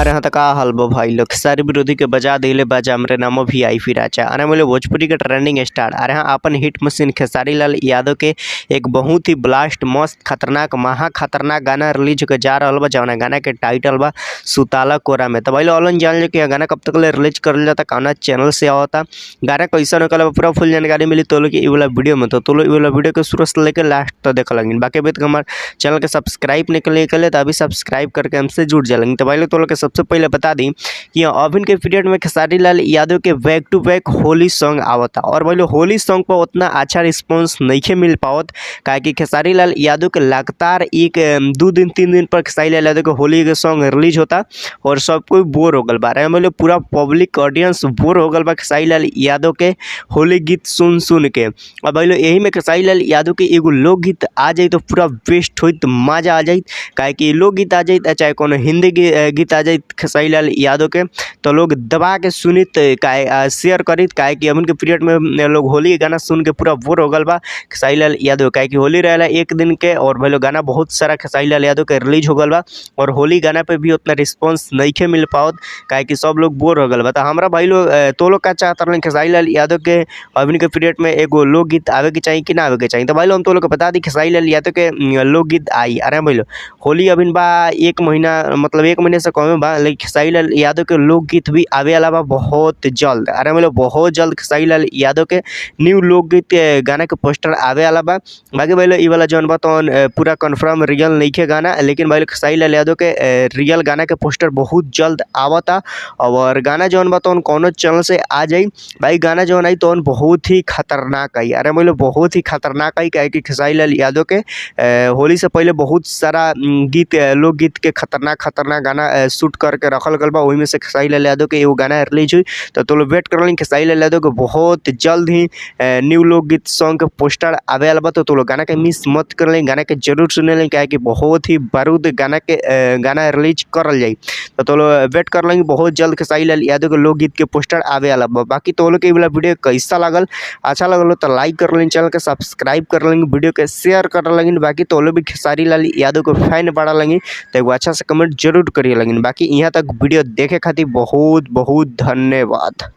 अरे हाँ त का हाल बा भाई लोग, सारे विरोधी के बजा दिले बाजा हमरे नामो भी आई फिर आचा। अरे बोले भोजपुरी के ट्रेंडिंग स्टार, अरे हाँ अपन हिट मशीन खेसारी लाल यादव के एक बहुत ही ब्लास्ट मस्त खतरनाक महा खतरनाक गाना रिलीज होके जा रहा बा, जौना गाना के टाइटल बा सुताला कोरा में। तो भाई लोग ऑनलाइन जान लो कि गाना कब तक ले रिलीज करल जाता, कौना चैनल से आवता, गाना कैसा निकल, पूरा फुल जानकारी मिली तो लोग वाला वीडियो में। तो लोग वाला वीडियो के शुरू से लेकर लास्ट तक देख लगिन। बाकी अभी तक हमारे चैनल के सब्सक्राइब नहीं कर तो अभी सब्सक्राइब करके हमसे जुड़ जाएंगे। तो भाई लोग तो लोग के सबसे पहले बता दी कि अभी के पीरियड में खेसारी लाल यादव के back to back Holi song आवता और भाई लोग होली सॉन्ग पर उतना अच्छा रिस्पॉन्स नहीं मिल पावत, काहे कि खेसारी लाल यादव के लगातार एक 2 दिन 3 दिन पर खेसारी लाल यादव के होली के सॉन्ग रिलीज होता और सब कोई बोर हो गल बा। अरे भाई लोग पूरा पब्लिक ऑडियंस बोर हो गल बा खेसारी लाल यादव के होली गीत सुन सुन के। और भाई लोग यही में खेसारी लाल यादव के एगो लोकगीत आ जाए तो पूरा बेस्ट होई, तो मजा आ जाए, काहे कि लोकगीत आ जाए चाहे कोनो हिंदी गीत आ जाए खेसारी लाल यादव के तो लोग दबा के सुनित, काहे शेयर करित, काहे कि अभी के पीरियड में लोग होली के गाना सुन के पूरा बोर हो गल बा खेसारी लाल यादव, काहे कि होली रहेला एक दिन के और भाई लोग गाना बहुत सारा खेसारी लाल यादव के रिलीज हो गल बा और होली गाना पे भी उतना रिस्पॉन्स नहीं मिल पावत, काहे कि सब लोग बोर हो गल बा। तो हमारा भाई लोग तो लोग का चाहता रहे खेसारी लाल यादव के अभी के पीरियड में एगो लोकगीत आवे के चाहिए कि ना आवे के चाहिए। तो भाई लोग हम तो लोग के बता दी खेसारी लाल यादव के लोकगीत आई। अरे भाई लोग होली अभी बा एक महीना, मतलब एक महीने से कम बा, लेकिन खेसारी लाल यादव के लोकगीत भी आवे वाला बा बहुत जल्द। अरे भाई लोग बहुत जल्द खेसारी लाल यादव के न्यू लोकगीत गाना के पोस्टर आवे वाला बा। बाकी भाई लोग ई वाला जौन बा तौन पूरा कन्फर्म रियल नहीं है गाना, लेकिन भाई लोग खेसारी लाल यादव के रियल गाना के पोस्टर बहुत जल्द आवता और गाना जौन बा तौन कोनो चैनल से आ जाई। भाई गाना जौन आई तौन बहुत ही खतरनाक आई। अरे भाई लोग बहुत ही खतरनाक आई, काहे कि खेसारी लाल यादव के होली से पहले बहुत सारा गीत लोकगीत के खतरनाक खतरनाक गाना शूट करके रखल गल बा, वही में से खेसारी लाल यादव के एगो गाना रिलीज हुई। तो लोग वेट कर खेसारी लाल यादव के बहुत जल्द ही न्यू लोकगीत सॉन्ग के पोस्टर आवे वाला बा। तो लोग गाना के मिस मत कर लें, गाना के जरूर सुने लें, काहे कि बहुत ही बारूद गाना के गाना रिलीज करल जाई। तो लोग वेट कर लेंगे, बहुत जल्द खेसारी लाल यादव के लोकगीत के पोस्टर आवे वाला बा। बाकी तो लोग के वाला वीडियो कैसा लागल, अच्छा लगल तो लाइक कर लें, चैनल के सब्सक्राइब कर लेंगे, वीडियो के शेयर कर लेंगे। बाकी तो लोग भी खेसारी लाल यादव के फैन बड़ा लगे तो एगो अच्छा से कमेंट जरूर करिए लगिन। बाकी यहाँ तक वीडियो देखे खातिर बहुत बहुत धन्यवाद।